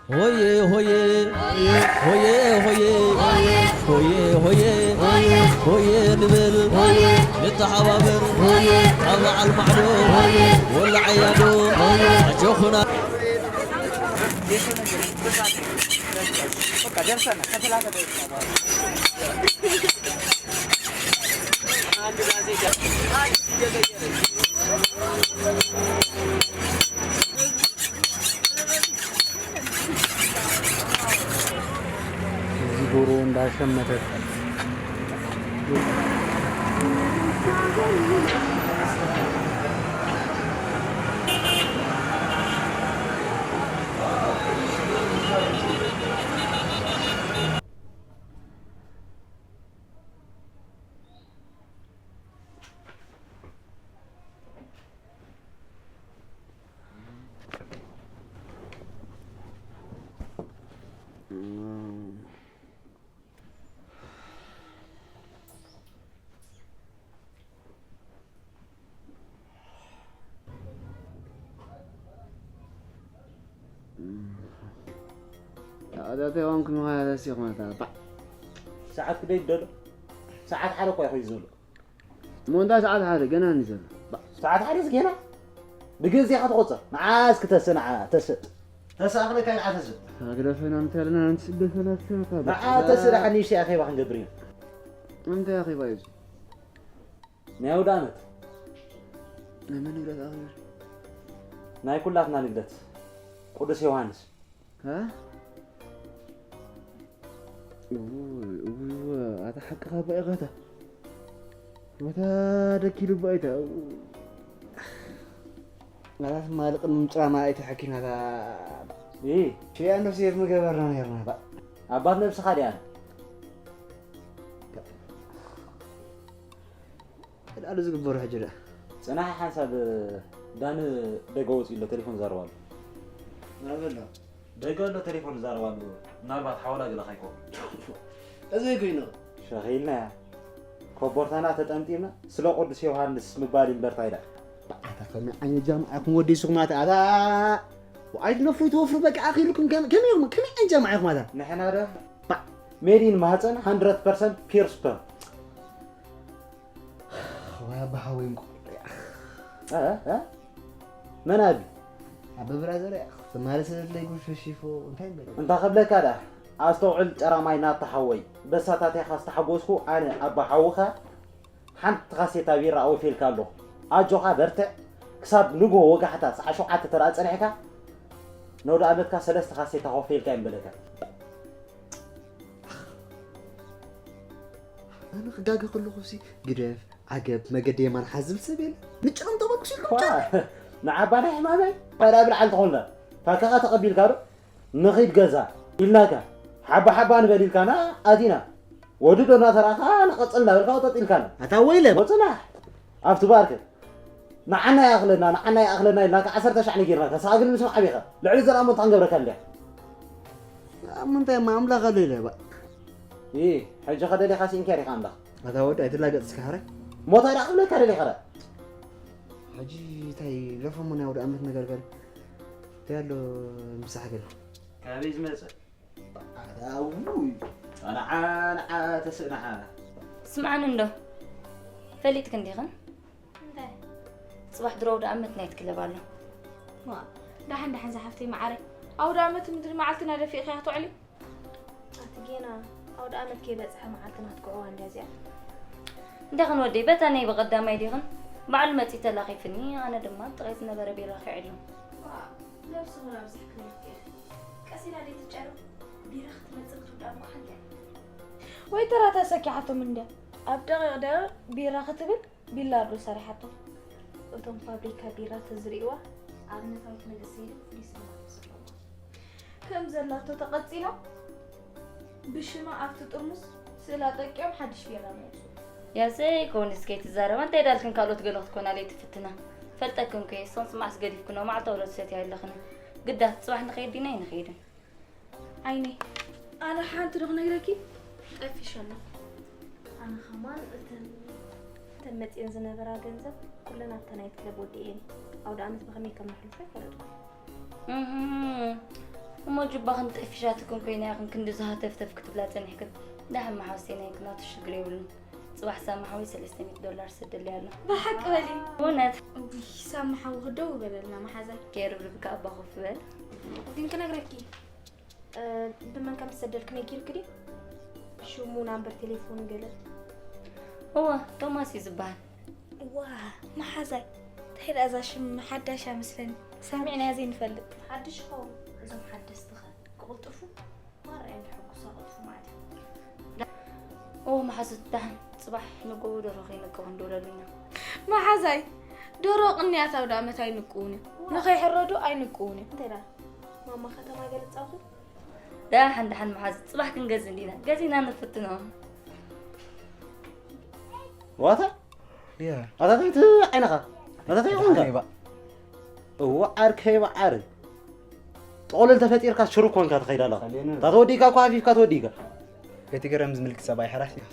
ሆየ ሆየ ሆየ ሆየ ሆየ ሆየ ሆየ ንበል፣ ንተሓባበር፣ ኣብ በዓል ማዕዶ ወላዓያዶ ኣጆኹና። እዚ ዶሮ እንዳሸመተት። ኣዳተ ዋንኩም ይኸያለስ ይኹነታ። ሰዓት ክደይ ደሎ? ሰዓት ሓደ እኮ ይኹይ ዘሎ። እሞ እንታይ ሰዓት ሓደ ገና እንዲ ዘሎ? ሰዓት ሓደ ገና? ብግዜ ኢኻ ትቆጽር። ንዓ እስኪ ተስእ፣ ንዓ ተስእ። ተስእ ኣኽለካ ኢልካ ተስእ። ኣግደፈና እንተለና ንስደፈና ሰዓት። ንዓ ተስእ፣ ደሓን ንእሽተይ ኣኼባ ክንገብር ኢና። እንታይ ኣኼባ እዩ እዚ? ናይ ኣውደ ዓመት። ናይ መን ንግደት ኣኽብር? ናይ ኩላትና ንግደት። ቅዱስ ዮሃንስ። እ? እውይ፣ እውይ፣ እውይ፣ ኣታ ሓቅኻ እባ ኢኻ እታ። ወታ ደኪሉ እባ ኢታ። ናታት ማልቕ ምምጭራ ማይ ተሐኪናታ። እ? ሽያ እንዶ ሴፍ ምገበርና ነርና እባ። ኣባት ነብስኻ ድያ? ላሉ ዝግበሩ ሕጂ ደኣ። ጽናሕ ሓንሳብ ዳኒ ደገ ወጺኡ ኣሎ፣ ቴሌፎን ዛረባሉ። ናበሎ? ደገ ኣሎ፣ ቴሌፎን ዛረባሉ። ምናልባት ሓወላ ገለ ካይኮ። እዚ ኮይኑ። ሸኺልና እያ። ኮቦርታና ተጠምጢምና ስለ ቅዱስ ዮሃንስ ምባል ይንበርታ ኢላ። ኣታ ከመይ ዓይነት ጃምዓ ኢኹም ወዲ ሱኹም ኣታ፣ ኣታ። ኣይትነፍሩ ይትወፍሩ በቃ ኣኺልኩም ከመይ፣ ከመይ ኢኹም፣ ከመይ ዓይነት ጃምዓ ኢኹም ኣታ? ንሕና ዶ? ባ- ሜድ ኢን ማህፀን ሃንድረድ ፐርሰንት ፒር ስፐርም። ወይ ኣባ ሓወይ እንቁ። እ? እ? መን ኣቢ? ኣበ ብራዘር እያ። ትማሊ ስለ ድለይ ጉድ ፈሺፎ እንታይ በለ? እንታ ክብለካ ደኣ፣ ኣስተውዕል ጨራማይ ናታ ሓወይ። በሳታትያ ካስተሓጎስኩ ኣነ ኣባ ሓውኻ ሓንቲ ካሴታ ቢራ ኣወፌልካ ኣለኹ። ኣጆኻ በርትዕ። ክሳብ ንግሆ ወጋሕታ ሰዓት ሸውዓተ ተራ ጸኒሕካ፣ ነውደ ኣመትካ ሰለስተ ካሴታ ኮፌልካ እዮም በለካ። ኣነ ክጋገ ከለኹ ሲ ግደፍ፣ ዓገብ፣ መገዲ የማን ሓዝ ዝብል ሰብ የለ። ንጭኖም ተበግሱ ኢሉ ኳ፣ ንዓባ ናይ ሕማመይ፣ ቀዳ ብልዓል ተኾንና። ፋታኻ ተቐቢልካ ዶ? ንኺድ ገዛ ኢልናካ። ሓባ ሓባ ንበል ኢልካና ኣቲና። ወዲ ዶ እናተራእኻ ንቐጽል እናበልካ ወጠጥ ኢልካና። ኣታ ወይለ። ወጽና። ኣብቲ ባርክ። ንዓና ይኣኽለና፣ ንዓና ይኣኽለና ኢልናካ ዓሰርተ ሻዕ ነጊርናካ። ንስኻ ግን ምስማዕ ኣቢኻ። ልዕሊ ዘርኣ ሞት ክንገብረካ እንድያ። ኣብ ምንታይ እማ ኣምላኽ ኣሎ ኢለ ባ። ኢ፣ ሕጂ ከደሊኻ ሲንኪያ ዲኻ ኣምላኽ? ኣታ ወዲ ኣይትላገጽ እስከ ሓራይ። ሞታ ደኣ ክብለካ ደሊኻ ደኣ። ሕጂ እንታይ ለፈሞ ናይ ወዲ ኣመት ነገር ገለ። እንታይ ኣሎ ምሳሕ ገለ። ካበይ ዝመጸ? ኣታ ውይ። ንዓ፣ ንዓ፣ ተስእ ንዓ። ስምዓኒ እንዶ። ፈሊጥክ እንዲኽን? እንታይ? ጽባሕ ድሮ ኣውደ ኣመት ናይት ክለብ ኣሎ። ዋ፣ ደሓን ደሓን ዝሓፍተይ መዓረይ። ኣውደ ኣመት ምድሪ መዓልትና ደፊእኽያ ክትውዕሊ? ኣቲ ጌና ኣውደ ኣመት ከይበጽሐ መዓልትና ክትኩዕዋ እንድያ እዚኣ። እንዲኽን ወደይ፣ በታ ናይ ብቐዳማይ ዲኽን? ባዕሉ መጺኡ ተላኺፍኒ፣ ኣነ ድማ ጥራይ ዝነበረ ቢራ ኪዕሉ። ዋ፣ ነብስኹን ኣብዚሕክን እየ። ቀስ ኢላ ደይ ትጨርም? ቢራ ክትመጽእ ክትውዳእ እኮ ሓንቲ እያ። ወይ ተራታ ሰኪሓቶም እንድያ። ኣብ ደቂቕ ደቂቕ ቢራ ክትብል ቢላርዶ ሰሪሓቶ። እቶም ፋብሪካ ቢራ ተዝርእይዋ ኣብነታዊት መንእሰይ ግን ፍሉይ ስልማት እዩ ዘለዋ። ከም ዘላቶ ተቐጺሎም ብሽማ ኣብቲ ጥርሙስ ስእላ ጠቂዖም ሓድሽ ቢራ መውጽኡ። ያዘይ ኮንስ ከይትዛረባ እንታይ ዳልክን ካልኦት ገለ ክትኮና ለይትፍትና። ፈልጠክን ከ እሶን ጽማዕስ ገዲፍክኖ መዓልታዊ ዶ ትሰትያ ኣለኽን? ግዳት ጽባሕ ንኸይድ ዲና ኣይንኸይድን። ዓይነይ፣ ኣነ ሓንቲ ዶ ክነግረኪ? ጠፊሸ ኣለኹ። ኣነ ኸማን እተን፣ እተን መጺኤን ዝነበራ ገንዘብ ኩለን ኣብታ ናይት ክለብ ወዲኤን። ኣውደ ኣመት ብኸመይ ከም ነሕልፎ ኣይፈለጥኩ። እህ፣ እሞ ጁባ ክንጥፊሻትክን ኮይና ኢኽን ክንዲ ዝሃተፍተፍ ክትብላ ጸኒሕክን። ደሓን መሓውስቴና ይክናቱ ሽግር የብሉን። ጽባሕ ሳሚ ሓወይ ሰለስተ ሚእቲ ዶላር ሰደለይ ኣሎ። ብሓቂ በሊ። እውነት። ውይ ሳሚ ሓው ክደው በለልና መሓዛይ። ከየርብርብካ ኣባ ኮፍ በል። ግን ክነግረኪ እ፣ ብመን ከም ትሰደልክ ነጊርክ ድዩ? ሽሙ ናምበር ቴሌፎኑ ገለ። እወ ቶማስ እዩ ዝበሃል። ዋ መሓዛይ እንታይ ደኣ እዛ ሽም ሓዳሽ እያ መስለኒ ሰሚዕናያ ዘይንፈልጥ። ሓድሽ ይኸውን እዞም ሓደስቲ ኸ ክቕልጥፉ ማራ እዮም ዝሕጉሱ ኣቐልጥፉ ማለት እዩ። እወ መሓዙት ደሓን ጽባሕ ንግሆ ደርሆ ከይንቅቕ ንድውለሉ ኢና። መሓዛይ ደርሆ ቅንያት ኣውደ ኣመት ኣይንቅውን እዩ ንኸይሕረዱ ኣይንቅውን እዩ። እንታይ ደኣ ማማ ከተማ ገለ ጻውኹ? ደሓን ደሓን መሓዙት ጽባሕ ክንገዝእ እንዲና ገዚእና ንፍትኖ። ዋታ ያ ኣታተይት ዓይንኻ ኣታተይ ኾንካ ይባ እዋ ዓርከይ እዋ ዓር ጥቕልል ተፈጢርካ ሽሩ ኮንካ ትኸይድ ኣለኻ። እታ ተወዲእካ እኮ ሃፊፍካ ተወዲእካ። ገቲ ገረም ዝምልክ ሰብኣይ ሕራስ እዩ።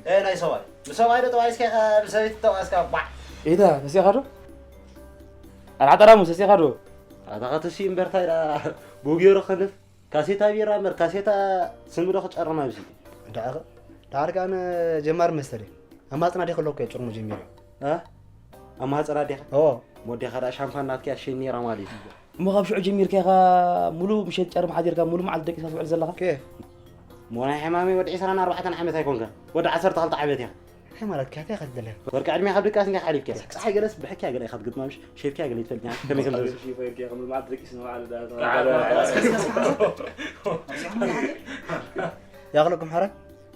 ኤ ናይ ሰብኣይ ንሰብኣይ ዶ ጠባይስካ ንሰበይቲ ተባይስካ ባዕ ኢታ ተሲኻ ዶ? ኣርዓ ጠራሙስ ተሲኻ ዶ? ኣታ ከተሲ እምበርታ ኢዳ ብኡ ገይሩ ክንፍ ካሴታ ቢራ እምበር ካሴታ ስሚ ዶ ክጨርም ኣብዚ ዳዕኸ ዳዕር ከኣ ጀማሪ መሰለይ ኣማጽና ዲኸ ኣለኩ እየ ጭርሙ ጀሚሩ እ? ኣማህፀና ዲኻ ኦ ሞዴኻ ዳ ሻምፓን ናትኪ ኣሸኒ ነይራ ማለት እዩ። እሞ ካብ ሽዑ ጀሚርካ ኢኻ ሙሉእ ምሸት ጨርሚ ሓዲርካ ሙሉእ መዓልቲ ደቂስካ ትውዕል ዘለኻ? ኬፍ ሞናይ ሕማመይ ወዲ ዕስራን ኣርባዕተን ዓመት ኣይኮንካ ወዲ ዓሰርተ ክልተ ዓመት ኢኻ። እንታይ ማለት ከ እንታይ ከትደለ ወርቂ ዕድሜኻ ብድቃስ እንዲኻ ሓሊፍካ ፀሓይ ገለስ ብሕኪ ገለ ኢኻ ትግጥማ ምሽ ሸፍኪ ገለ ይትፈልጥ ከመይ ከም ያቕለኩም ሕራይ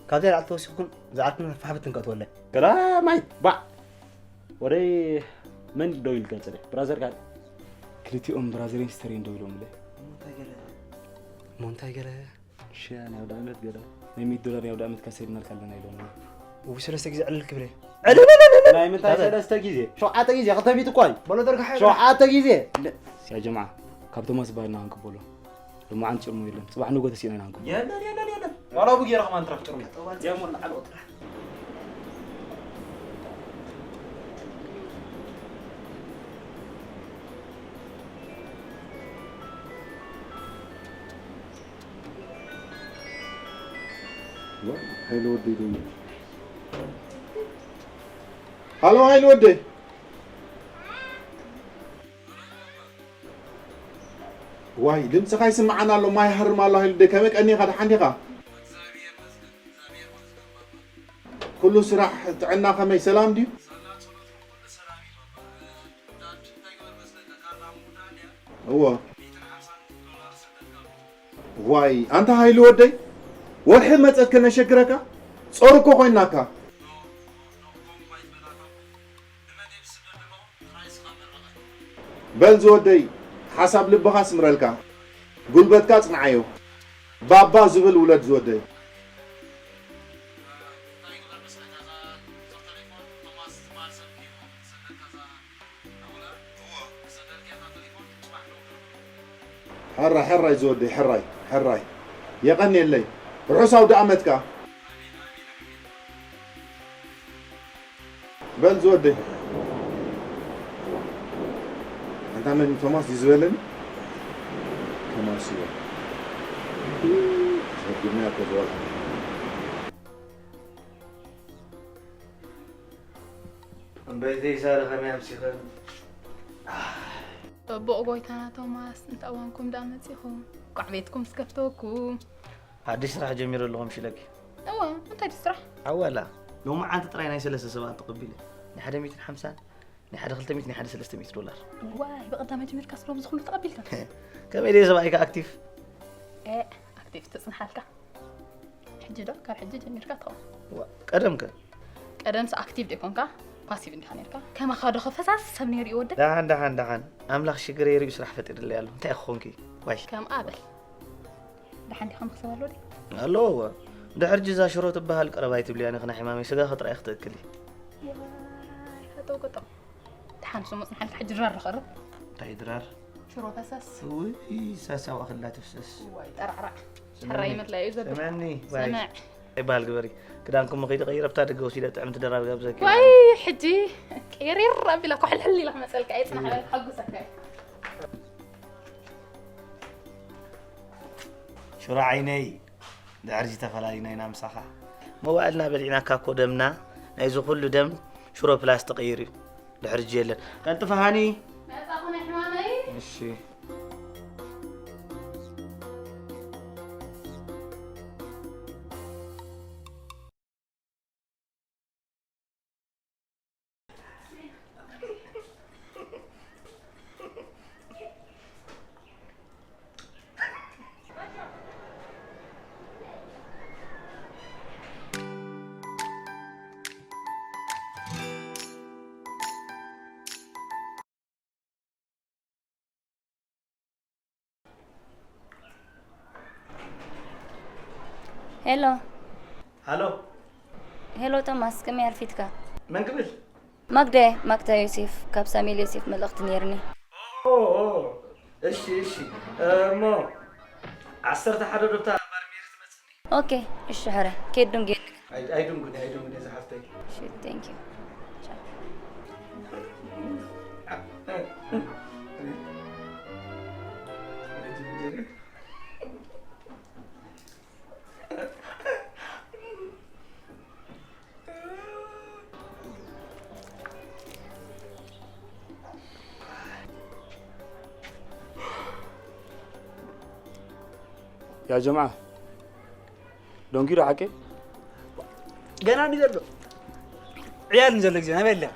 ካብዚ ላዕሊ ተወሲኹም ዝዓርክን ፋሕብትን ከእትወለይ ገላ ማይ ባዕ ወደይ መን ደው ኢልካ ፅሪሕ ብራዘር ካል ክልቲኦም ብራዘሬን ስተሬን ደው ኢሎምለ። እሞ እንታይ ገለ ሽያ ናይ ኣውደ ዓመት ገለ ናይ ሚእቲ ዶላር ናይ ኣውደ ዓመት ካሰድናልካ ኣለና ኢሎም። እው ሰለስተ ግዜ ዕልል ክብለ ናይ ምንታይ ሰለስተ ግዜ ሸውዓተ ግዜ ክልተ ሚእቲ እኳ እዩ በሎ ደርጋ ሓይሎ ሸውዓተ ግዜ ያ ጀምዓ ካብ ቶማስ ዝበሃልና ክንቅበሎ። ሎማዓንቲ ጭርሞ የለን። ጽባሕ ንጎ ተሲእና ኢና ክንቅበሎ። የለን የለን የለን ዋላ ብጌራ ከማን ትረፍ ጭርሞ ያሞን ንዓልኦ ጥራሕ ሃይለ ወደይ ደውል ሃሎ ሃይለ ወደይ ዋይ ድምፅኻ ይስምዓና ኣሎ ማይ ሃርም ኣሎ ሃይለ ወደይ ከመይ ቀኒኻ ደሓን ዲኻ ኩሉ ስራሕ ጥዕና ከመይ ሰላም ድዩ እዎ ዋይ ኣንታ ሃይሉ ወደይ ወርሒ መፀት ከነሸግረካ ፆር እኮ ኮይናካ በል ዝወደይ ሓሳብ ልብኻ ስምረልካ ጉልበትካ ፅንዓዮ ባባ ዝብል ውለድ ዝወደይ ሕራይ ሕራይ ዝወደይ ሕራይ ሕራይ የቐንየለይ ርሑስ ኣውደኣመት ከኣ በል ዝወደይ ኣንታ መን ቶማስ ድዩ ዝበለኒ ቶማስ ይበል ሰጊድና እኮ ዝበልካ እምበይተይ ሳረ ከመይ ኣምሲኸን ጽቡቕ ጎይታና ቶማስ፣ እንተ እዋንኩም ደኣ መጺኹም። ቋዕ ቤትኩም እስከፍተወኩም። ሓድሽ ስራሕ ጀሚረ ኣለኹ ምሽ ኢለኪ። እወ፣ እንታይ ድዩ ስራሕ? ኣወላ ሎሚ ዓንቲ ጥራይ ናይ ሰለስተ ሰባት ተቐቢለ። ናይ ሓደ ሚእትን ሓምሳን፣ ናይ ሓደ ክልተ ሚእትን፣ ናይ ሓደ ሰለስተ ሚእቲ ዶላር። ዋይ፣ ብቐዳማይ ጀሚርካ ስሎም ዝኹሉ ተቐቢልካ። ከመይ ደየ ሰብኣይካ ኣክቲቭ? ኤ፣ ኣክቲቭ ተጽንሓልካ። ሕጂ ዶ ካብ ሕጂ ጀሚርካ ትኸውን ቀደም ከ ቀደምስ ኣክቲቭ ዶ ይኮንካ ፓሲቭ እንዲኻ ነርካ ከማኻ ዶ ፈሳስ ሰብ ነይሩ ይወደ ደሓን ደሓን ደሓን ኣምላኽ ሽግረይ ሪኡ ስራሕ ፈጢርለይ ኣሎ እንታይ ክኾንኪ ዋይ ከም ኣበል ደሓን ዲኻ መክሰብ ኣሎ ዲ ኣለዎ ድሕር ጅዛ ሽሮ ትበሃል ቀረብ ኣይትብልያን ኢኺ ናይ ሕማመይ ስጋ ክጥራይ ክትእክሊ ፈጠው ቅጠው ደሓን ስሙ ጽንሓልካ ሕጂ ድራር ንኸርብ እንታይ ድራር ሽሮ ፈሰስ ውይ ሳሳዋ ክላ ትፍሰስ ወይ ጠራዕራዕ ሕራይ ምድላይ እዩ ዘሎ ስመኒ ዋይ ይበሃል ግበሪ ክዳንኩም ከይዲ ቀይረ ብታ ደገ ወሲደ ጥዕምቲ ደራር ጋብዘኪ ወይ ሕጂ ቅይሪር ኣቢላ ኮሕልሕል ኢላ ክመፀልካ እየ ፅናሕ በል ሓጉሰካ እየ። ሱራ ዓይነይ፣ ድሕርዚ ተፈላሊና ኢና ምሳኻ። መዋእልና በሊዕናካ እኮ ደምና ናይዚ ኩሉ ደም ሽሮ ፕላስ ተቐይሩ እዩ። ድሕርዚ የለን። ቀልጥፈ ሃኒ። መጻኹ ናይ ሕማመይ። እሺ። ሄሎ። ሃሎ። ሄሎ ቶማስ፣ ከመይ ኣርፊድካ? መን ክብል? ማግደ፣ ማግደ ዮሴፍ፣ ካብ ሳሙኤል ዮሴፍ መልእኽቲ ነይርኒ። ኦ፣ ኦ፣ እሺ፣ እሺ። እሞ ዓሰርተ ሓደ ዶብታ ባር ሜሪ ትመጽኒ? ኦኬ፣ እሺ፣ ሕረ፣ ከይድ ዱንጌ። ኣይ-፣ ኣይድንጉን፣ ኣይድንጉን፣ እዛ ሓፍተይ። እሺ፣ thank you። ቻው። ያ ጀምዓ፣ ዶንጊ ዶ ሓቂ? ገና እንዲ ዘሎ። ዕያል ንዘሎ ግዜ ናበይ ኣለያ?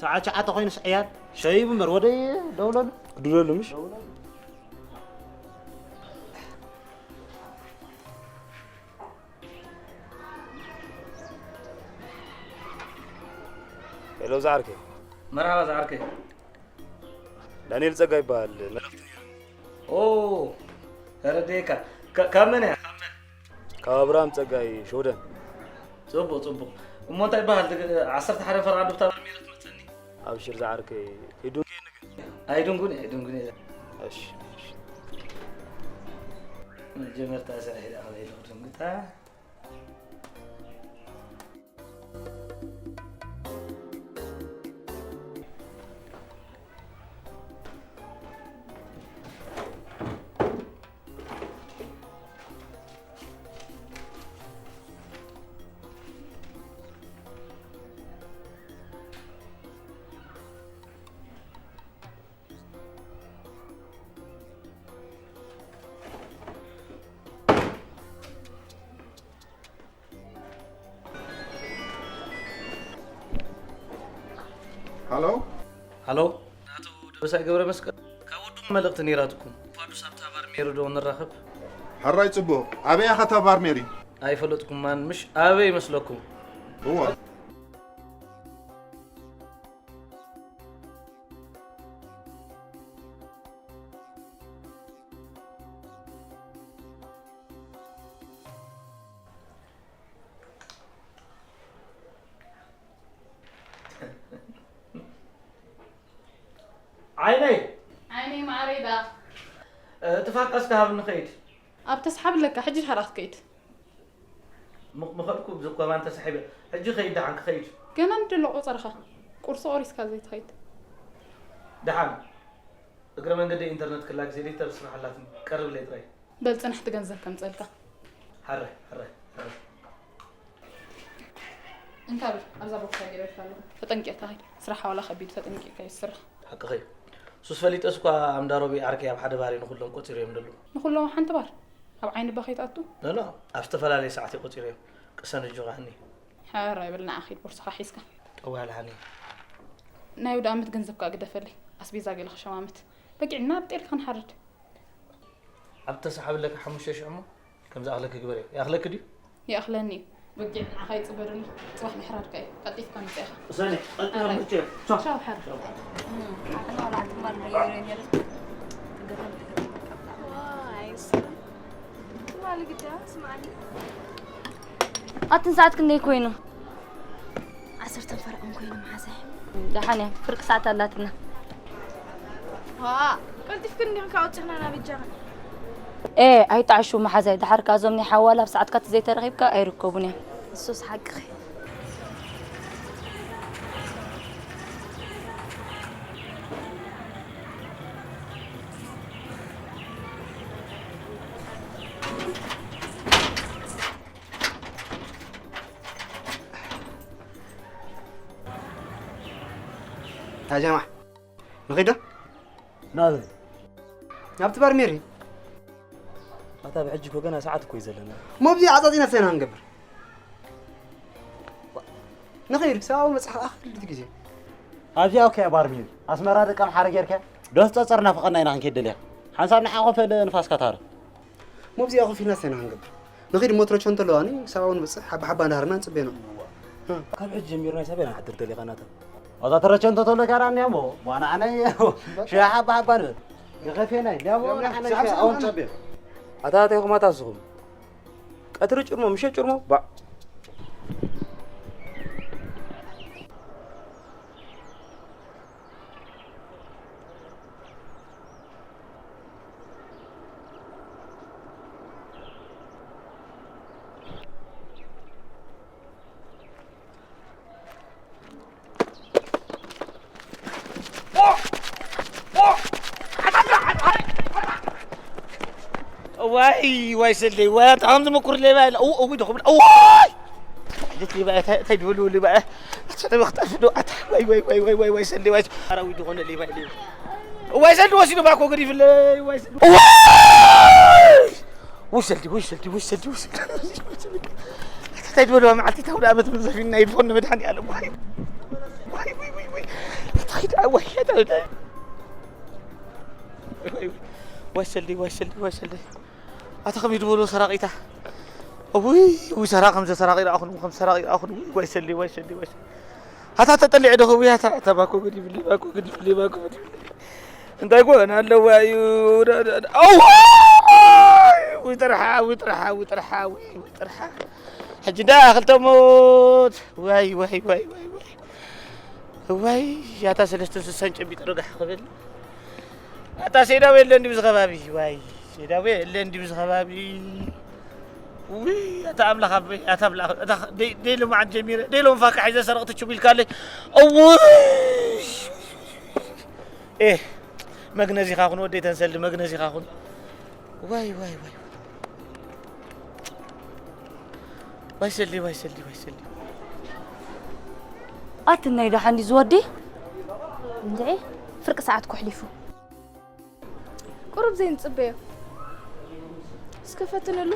ሰዓት ትሽዓተ ኮይኑስ ዕያል? ሸይቡ እምበር ወደይ ደውለሉ። ክድውለሉ ምሽ? ሄሎ፣ ዝዓርከይ። መርሓባ፣ ዝዓርከይ። ዳንኤል ጸጋ ይበሃል። መልእኽቲ ነይሩ። ኦ፣ ተረዲኤካ። ከ-፣ ካብ መን እያ? ካብ መን? ካብ ኣብርሃም ጸጋይ፣ ሽወደን። ጽቡቕ፣ ጽቡቕ። እሞ እንታይ ይበሃል? ድግ-፣ ዓሰርተ ሓደ ፈረቓ ዶብታ ባር ሜሪ ትመጸኒ? ኣብሽር ዝዓርከይ፣ ከይዱ ኣይድንጉን፣ ኣይድንጉን እየ። እሺ፣ እሺ። መጀመርታ ስራሕ ኢለ ከመይ ኢለ ክድንግታ? ሃሎ? ሃሎ፣ ኣቶ ደበሳይ ገብረ መስቀል፣ ካብ ወድኹም መልእኽቲ ነይራትኩም። ፋዱስ ኣብታ ባር ሜሪ ዶ ንራኸብ? ሕራይ ጽቡቕ። ኣበይ ኢኻ እታ ባር ሜሪ? ኣይፈለጥኩማን ምሽ? ኣበይ ይመስለኩም? እዋ። ዓይነይ! ዓይነይ ማዕረይ ደኣ። እቲ ፋቃስ ክሃብ ንኸይድ። ኣብ ተስሓብ ኣለካ፣ ሕጂ ድሓር ክትከይድ። ም-፣ ምኸድኩ ብዚ ኮማን ተሳሒበ። ሕጂ ከይድ፣ ደሓን ክኸይድ። ገና እንድሎ ቆጸርኻ፣ ቁርሲ ቆሪስካ ዘይትኸይድ። ደሓን። እግረ መንገደይ ኢንተርነት ክላክ ዜዲተር ስራሕ ኣላትኒ። ቀርብለይ ጥራይ። በል ጽናሕቲ ገንዘብ ከምጸልካ። ሕረ፣ ሕረ፣ ሕረ። እንካ በል፣ ኣብዛ ቦክሳ ገይረልካ ኣለኹ። ተጠንቂቕካ ከይድ። ስራሕ ዋላ ከቢድ ተጠንቂቕካ እዩ ዝስራሕ። ሓቅኺ። ሱስ ፈሊጠስ እኳ ኣምዳሮቢ ዓርከይ ኣብ ሓደ ባር እዩ ንኹሎም ቆጺሩ እዮም ደሉ። ንኹሎም ኣብ ሓንቲ ባር? ኣብ ዓይኒ እባ ከይትኣቱ? ኖ፣ ኖ፣ ኣብ ዝተፈላለየ ሰዓት እዩ ቆጺሩ እዮም። ቅሰን እጆ ካህኒ። ሕራይ በል ንዓ ኺድ ቦርሳኻ ሒዝካ። ጠዋል ሃኒ። ናይ ኣውደ ኣመት ገንዘብ ከኣ ግደፈለይ። ኣስቤዛ ገለ ክሸማምት። በጊዕና ኣብ ጤል ክንሓርድ። ኣብ ተሳሓብለካ ሓሙሽተ ሽሕ እሞ ከም ዝኣኽለኪ ግበርዮ። ይኣኽለኪ ድዩ? ይኣኽለኒ እዩ። በጊዕ ንዓኻ ይጽበ ደሎ። ጽባሕ ምሕራድካ እዩ። ቀልጢፍካ ምጻእ ኢኻ። ሰኒ፣ ቀልጢፍካ ኣረ። ምጽእ። ቻው። ቻው፣ ሓር። ቻው። እም፣ ኣሕና ወላ ትማል ደይረ ነይረ። ትገርም፣ ትገርም። ዋይ፣ ትማል ግዳ፣ ስምዓኒ። ኣትን ሰዓት ክንደይ ኮይኑ? ዓሰርተ ፈረቓ ኮይኑ መሓዛይ። ደሓን እያ፣ ፍርቂ ሰዓት ኣላትና። ዋ፣ ቀልጢፍክን እንዲኽን ካብ ኣውጺኽና ናብ እጃኽን። ኤ፣ ኣይጣዕሹ መሓዛይ፣ ደሓር ከኣ እዞም ናይ ሓዋላ ኣብ ሰዓትካ ተዘይተረኺብካ ኣይርከቡን እዮም። ንሱስ ሓቅኺ። ታጀማ ንኺዶ ናበይ? ናብቲ ባር ሜሪ። ኣታ ብሕጂ እኮ ገና ሰዓት እኮ እዩ ዘለና። ሞብዚ ዓጻጺና ሰና ንገብር። ንኸይድ ክሳብ መጽሓፍ ኣኽል ግዜ። ኣብዚኣ እኮ እያ ባር ሜሪ። ኣስመራ ደቀ ኣምሓረ ጌርካ ዶስ ጸጸር ናፍቐና ኢና ክንከይድ ደሊኻ። ሓንሳብ ንዓ ኮፈለ ንፋስካ ታረ። ሞብዚኣ ኮፍ ኢልና ሰና ክንገብር። ንኺድ ሞትረቾ እንተለዋኒ ክሳብ ንበጽሕ ሓባ ሓባ እንዳሃርና ንጽበዮ ነው። ካብ ሕጂ ጀሚሩ ናይ ሳበና ሓድር ደሊኻ ናታ። ኣዛ ተረቸ እንተ ተሎ ጋራ እኒያ ሞ ዋና ኣነ ሸሓ ባባ ንበል። ንኸፌና እኒያ ሞ ንዓና ሸሓ ኣውን ጸበ። ኣታ ኣታ ይኹም ኣታ ስኹም። ቀትሪ ጭርሞ ምሸት ጭርሞ ባ ዋይ ዋይ ሰለይ ዋይ ኣንተ ከምዚ ምኩር ሌባ የለ። እው እው ድኹም እዋይ ልት ሌባ እታይ እታይ ድብሉ ሌባ እታይ መክጠፍ ዶ ኣታ ዋይ ዋይ ዋይ ዋይ ዋይ ዋይ ሰለይ ዋይ ኣራዊ ዝኾነ ሌባ ሌባ ዋይ ሰለይ ወሲዱ ባኮ ግዲ ፍለ ዋይ ሰለይ ዋይ ውሰልቲ ውሰልቲ ውሰልቲ ውሰልቲ እንታይ ዝበለዋ መዓልቲ ታውዳ ኣመት ምዘፊና ይድፎን መድሓኒ ኣለም ዋይ ዋይ ዋይ ዋይ እንታይ ዳ ዋይ እንታይ ዳ ዋይ ሰልዲ ዋይ ሰልዲ ዋይ ሰልዲ ኣታ ከም ይድበሎ ሰራቂታ ውይ ውይ ሰራ ከም ዘሰራቂ ረኣኹን ከም ሰራቂ ረኣኹን ዋይ ሰልዲ ዋይ ሰልዲ ዋይ ሰልዲ ኣታ ተጠሊዐ ዶ ክውያታ ኣታ ባኮ ግዲ ብሊ ባኮ ግዲ ብሊ ባኮ ግዲ ብሊ እንታይ ኮን ኣለዋ እዩ ውይ ጥርሓ ውይ ጥርሓ ውይ ጥርሓ ውይ ጥርሓ ሕጂ እንዳ ክልተ ሞት ዋይ ዋይ ዋይ ዋይ ዋይ ዋይ ያታ ሰለስተ ስሳን ጨቢጠ ረጋሕ ክብል ኣታ ሴዳው የለ እንዲሁ ዝኸባቢ ዋይ ሴዳው የለ እንዲሁ ዝኸባቢ ውይ ኣታ ኣምላኽ ኣበይ ኣታ ኣምላኽ ኣታ ደይ ደይ ልማዓት ጀሚረ ደይ ሎም ፋካ ሒዘ ሰረቕቲ ችጉ ኢልካለይ እውይ ኤህ መግነዚኻ ኩን ወደይ ተንሰልዲ መግነዚኻ ኩን ዋይ ዋይ ዋይ ዋይ ሰልዲ ዋይ ሰልዲ ዋይ ሰልዲ ኣትናይ ደሓን ድዩ ዝወዲ እንድዒ ፍርቂ ሰዓት ኮሕሊፉ ቁሩብ ዘይንጽበዮ እስከ ፈትንሉ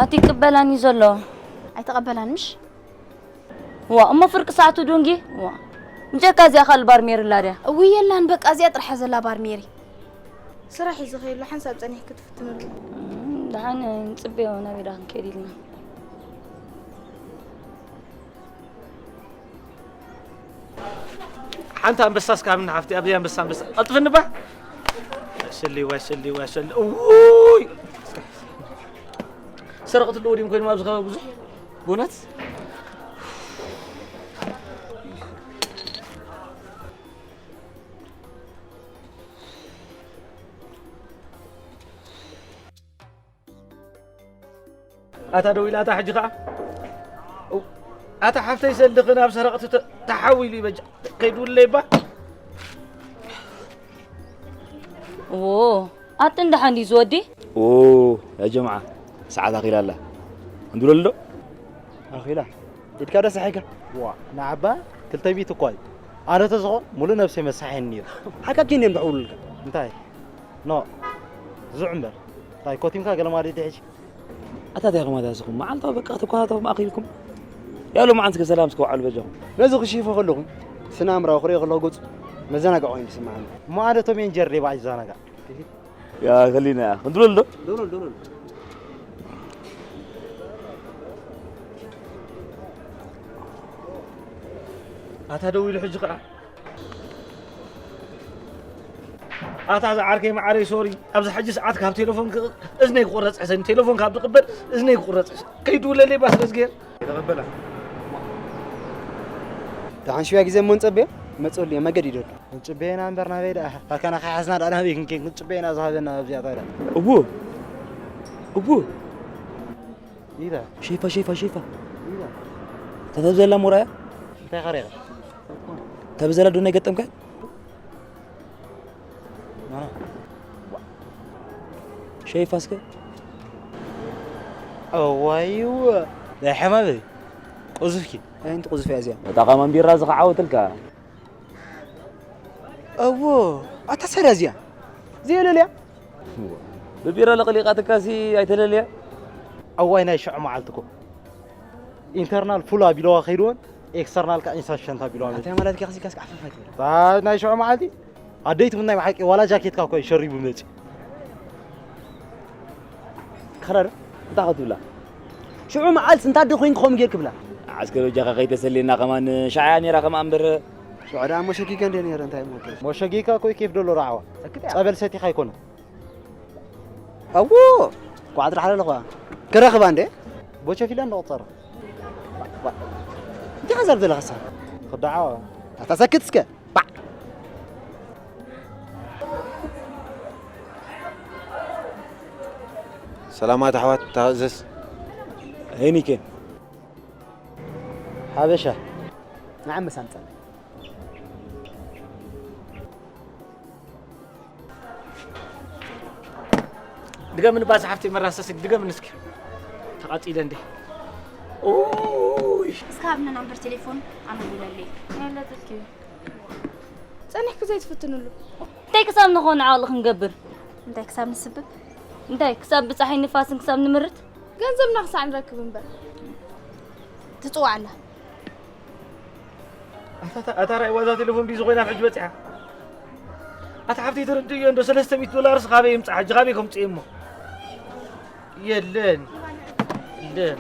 ኣቲ ይቅበላኒ ዘሎ ኣይተቐበላን ምሽ ዋ እሞ ፍርቂ ሰዓቱ ዱንጊ ዋ እንጀካ እዚኣ ካልእ ባር ሜሪ ኣላ ድያ እውይ የላን በቃ እዚኣ ጥራሕ ዘላ ባር ሜሪ ስራሕ እዩ ዝኸየሉ ሓንሳብ ጸኒሕ ክትፍትንሉ ደሓን ንጽበዮ ናበይ ዳ ክንከይድ ኢልና ሓንቲ ኣንበሳ እስካ ምና ሓፍቲ ኣብዚ ኣንበሳ ኣንበሳ ቀልጥፍኒ ባ ሰሊ ዋይ ሰሊ ዋይ ሰሊ ኡይ ሰረቕት ኣለዎ ድም ኮይኖም ኣብዚ ከባቢ ብዙሕ ብእውነት ኣታ ደው ኢላ ኣታ ሕጂ ኸዓ ኣታ ሓፍተይ ሰልዲ ኽናብ ሰረቕቲ ተሓዊሉ ይበጃ ከይድውለይ እባ ዎ ኣጥን ደሓን ድዩ ዝወዲ ዎ ያ ጀምዓ ሰዓት ኣኺላ ኣላ እንድሎ ኣሎ ኣኺላ ኢድካ ደስ ኣሒካ ዋ ንዓባ ክልተ ቢት እኳ እዩ ኣነ ተዝኾን ሙሉእ ነብሰይ መሳሐኒ ነይሩ ሓካ ኪን እዮም ዝሕውሉልካ እንታይ ኖ ዝዑ እምበር እንታይ ኮቲምካ ገለ ማለት ይሕሽ ኣታ እንታይ ኢኹም ኣታ ንስኹም መዓልታዊ በቃ ተኳታተኹም ኣኺልኩም ያው ሎማዓንቲ ከ ሰላም እስከ ውዓሉ በጃኹም ነዚ ክሽይፎ ከለኹ ስነ ኣእምራዊ ክሪኦ ከለኹ ገጹ መዘናግዒ ኮይኑ ይስምዓኒ እሞ ኣነ ቶም ኤን ጀሪ ባዕ ይዘናጋዕ ያ ከሊና ያ ክንድሎ ዶ ዶሎ ዶሎ ኣታ ደው ኢሉ ሕጂ ከዓ ኣታ ዝዓርከይ መዓረይ ሶሪ ኣብዚ ሕጂ ሰዓት ካብ ቴሌፎን እዝነይ ክቁረፅ ሕሰኒ ቴሌፎን ካብ ዝቅበል እዝነይ ክቁረፅ ሕሰኒ ከይድውለለይ ባስ ለዝገር ተቀበላ ደሓን ሽውያ ግዜ እሞ ንጸበዮ መጽሉ እየ መገድ ይደሉ ንጽበየና እምበር ናበይ ደኣ ኣካና ከሓዝና ደኣ ናበይ ክንከን ክንጽበየና ዝሃበና ኣብዚኣ ታዲያ እቡ እቡ ኢላ ሸይፋ ሸይፋ ሸይፋ ኢላ ተተብ ዘላ ሞራያ እንታይ ኸሪኻ ተብዘላ ዱና ይገጠምካ? ሸይፋ እስከ? እዋይወ። ናይ ሕማመይ። ቁዙፍኪ። ኣይ፣ እንቲ ቁዙፍ እያ እዚኣ። እታ ኸማን ቢራ ዝኸዓወትልካ። እዎ፣ ኣታ ሰዳ እዚኣ። ዘይለልያ። ብቢራ ለቕሊቓትካሲ ኣይተለልያ? እዋይ፣ ናይ ሽዑ መዓልቲ እኮ። ኢንተርናል ፉል ኣቢለዋ ከይድወን፣ ኤክስተርናል ከኣ ኢንሳፊሸንት ኣቢለዋ። ኣታ ማለት ከ ከሲካስ ዓፈፋ ኣይትበል። ታ ናይ ሽዑ መዓልቲ ኣደይ ትምናይ ብሓቂ ዋላ ጃኬትካ እኮ እዩ ሸሪቡ መጺ። ከረር፣ እንታይ ክትብላ? ሽዑ መዓልቲ እንታ ኣደ ኮይንኩ ከምኡ ጌርክ ብላ። ዓስከር በጃኻ ከይተሰልየና ከማን ሻዕያ ነይራ ከማን እምበር። ሽዑ ደኣ ሞሸጊጋ እንደ ነይረ እንታይ እሞ ጌርክ? ሞሸጊጋ እኮ እዩ ኬፍ ደሎ ራዕዋ። ሰክት እያ። ጸበል ሰቲኻ ኣይኮነን። ኣዎ፣ ኳዕት ዳሕረ ኣለኹ። ክረኽባ እንደ? ቦቸፊላ እንደ ቆጸረ። እንታይ ሓሳብ ዘለኻሳ? ክዳዓ። ኣታ ሰክት እስከ። ባዕ። ሰላማት ኣሕዋት፣ ታዘዝ። ሄኒኬን። ሓበሻ። ንዓመስ ኣምጻ። ድገምኒ ባዛ ሓፍተይ መራሰሲ፣ ድገምኒ እስኪ። ተቓጺለ እንዴ? ኡይ። እስከ ሃብኒ ናምበር ቴሌፎን ኣመልምለለይ። የለትልኪ። ጸኒሕኪ ዘይትፍትንሉ። እንታይ ክሳብ ንኾን ዓቕሊ ክንገብር? እንታይ ክሳብ ንስብብ? እንታይ ክሳብ ብጻሕይ ንፋስን ክሳብ ንምርት? ገንዘብና ክሳዕ ንረክብ እምበር። ትጽዋዕ ኣላ። ኣታ፣ ኣታ ራእይ ዋዛ ቴሌፎን ቢዚ ኮይና ኣብ ሕጂ በጺሓ። ኣታ ሓፍተይ ተረድእዮ እንዶ ሰለስተ ሚእቲ ዶላርስ ካበይ ይምጻእ? ሕጂ ካበይ ከምጽእ እሞ? የለን። የለን።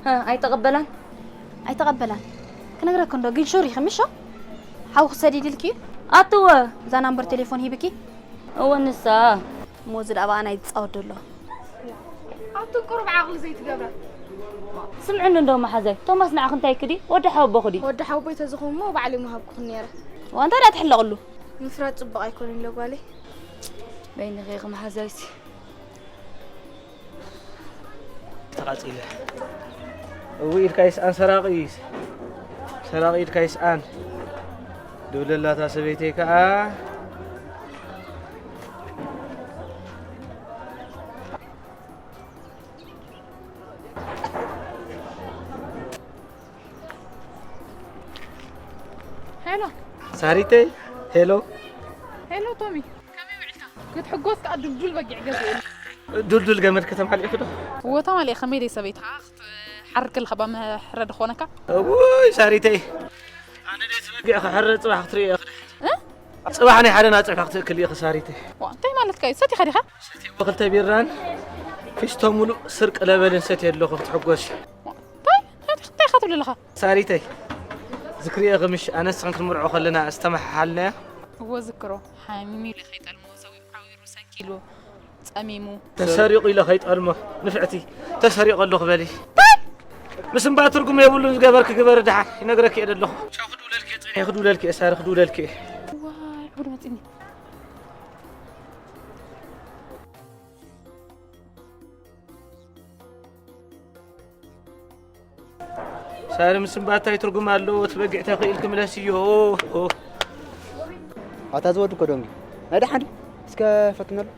ሀ፣ ኣይተቐበላን? ኣይተቐበላን። ክነግረኪ እንዶ ግን ሹር ኢኺ ምሾ? ሓውኺ ሰዲድልኪ እዩ? ኣትወ። እዛ ናምበር ቴሌፎን ሂብኪ? እወ ንሳ። እሞ እዚ ደኣ ብኣና እዩ ዝጻወት ዘሎ። ኣብቲ ቁሩብ ዓቕሊ ዘይትገብራ። ስምዕኒ እንዶ መሓዛይ፣ ቶማስ ንዓኺ እንታይ ክዲ? ወዲ ሓወቦ ክዲ? ወዲ ሓወቦይ ተዝኸውን እሞ ባዕለይ ምሃብኩኽን ነይረ። እዋ፣ እንታይ ደኣ ትሕለቕሉ? ምፍራድ ጽቡቕ ኣይኮነን ኢለ ጓለይ። በይንኺ ኢኺ መሓዛይሲ። ተቓጺለ። እው ኢድካ ይስኣን ሰራቒ፣ ሰራቒ ኢድካ ይስኣን። ድብለላታ ሰበይተይ ከኣ። ሄሎ። ሳሪተይ፣ ሄሎ። ሄሎ ቶሚ፣ ከመይ ውዒልካ? ክትሕጎስ ከኣ ዱልዱል በጊዕ ገዚእኒ። ዱልዱል ገመድ ከተማሊእኪ ዶ? እወ ተማሊኤ፣ ከመይ ደይ ሰበይትኻ ክትሓርድ ከለኻ እባ መሕረዲ ክኾነካ? እውይ ሳሪተይ፣ ኣነ ደይ ትበጊዕ ክሕረድ ጽባሕ ክትርእዮ ክድሕን። እ? ጽባሕ ናይ ሓደ ናጽፍሒ ክትእክል ኢኺ ሳሪተይ። ዋ፣ እንታይ ማለትካ እዩ? ሰቲኻ ዲኻ? ሰትየዎ ክልተ ቢራን ፊስቶ ሙሉእ ስርቂ ለበልን ሰትየ ኣለኹ ክትሕጎሲ። እንታይ? እንታይ ኢኻ ትብል ኣለኻ? ሳሪተይ፣ ዝክርዮ ምሽ ኣነስ ንስኽን ክንምርዖ ከለና ዝተመሓሓልናዮ? እወ ዝክሮ። ሓሚሙ ኢሉ ከይጠልሞ፣ ሰዊኡ ዓዊሩ ሰንኪሉ ጸሚሙ። ተሰሪቑ ኢለ ከይጠልሞ፣ ንፍዕቲ፣ ተሰሪቑ ኣለኹ በሊ። እንታይ? ምስ እምባ ትርጉም የብሉን ዝገበርኪ ግበሪ ደሓን፣ ይነግረኪ እየ ደለኹ። ቻው፣ ክድውለልኪ እየ፣ ጸኒሐ ክድውለልኪ እየ፣ ሳሪ ክድውለልኪ እየ። ዋይ፣ ጉድ መጺኒ። ሳሪ ምስ እምባ እንታይ ትርጉም ኣለዎ? እቲ በጊዕ ተኽኢልኪ ምለስዮ። ኣታ ዝወዲ እኮ ደንጊ። ናይ ደሓን ድዩ? እስከ ፈትነሉ።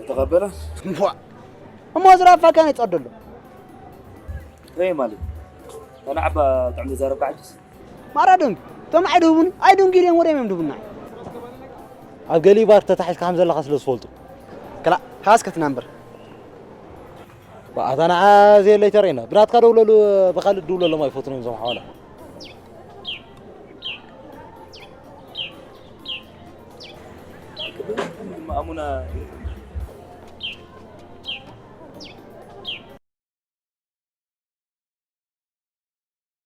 ተቐበለ? እሞ፣ እሞ ዝራፋ ከነ ጸደሎ። ወይ ማለት? ተናዕባ ጥዕም ዘረባ ዓጅስ። ማራ ደንጊ፣ እቶም ኣይድህቡን፣ ኣይድንጊ ኢሎም ወደ እዮም ድቡና። ኣብ ገሊ ባር ተታሒዝካ ከም ዘለኻ ስለ ዝፈልጡ። ከላ፣ ሃስ ከትና እምበር። ኣታ ንዓ ዘየለይ ተረኢና። ብናትካ ደውለሉ፣ ብኻልእ ድውለሎም ኣይፈትኑን እዞም ሓዋላ። ኣሙና